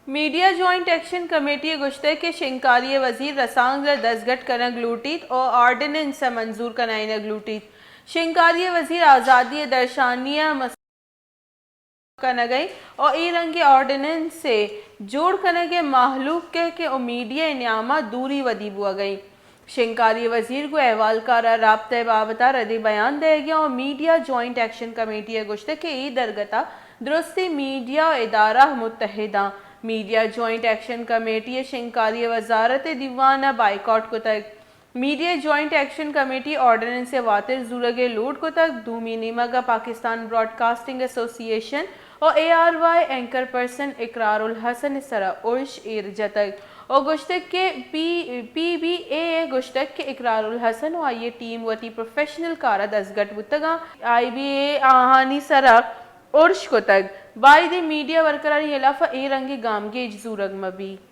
Media joint action committee ء گوشتگ کہ شنگکاری ء وزیر رسانکد ء دزگٹ کنگ لوٹیت ء آرڈیننس ء منظور کنائینگ لوٹیت۔ شنگکاری ء وزیر آزادی ء درشانی ء مس کنگ ء ء اے رنگیں آرڈیننس ء جوڑ کنگ ء مہلوک ء کہ ء میڈیا ء نیام ء دوری ودی بوگ ء انت۔ شنگکاری ء وزیر گوں احوالکار ء رابطہ ء بابت ء ردیں بیان دئیگ ء ء میڈیا جوائنٹ ایکشن کمیٹی ء گوشتگ کہ اے درگت ء درستیں میڈیا ادارہ متحد آں۔ میڈیا جوائنٹ ایکشن کمیٹی ء شنگکاری ء وزارت ء دیوان ء بائیکاٹ کتگ۔ Media joint action committee ordinance ء واتر زورگ ء لوٹ کتگ۔ دومی نیمگ ء پاکستان براڈ کاسٹنگ ایسوسی ایشن ء اے آر وائی اینکر پرسن اقرار الحسن ء سرا ارش ایر جتگ ء گوشتگ کہ پی، پی بی اے ء گوشتگ کہ اقرار الحسن ء آئی ء ٹیم وتی پروفیشنل کار ء دزگٹ بوتگ آں۔ آئی بی اے آہانی سرا ارش کتگ۔ بائدیں میڈیا ورکرانی ہلاف ء اے رنگیں گامگیج زورگ مہ بیت۔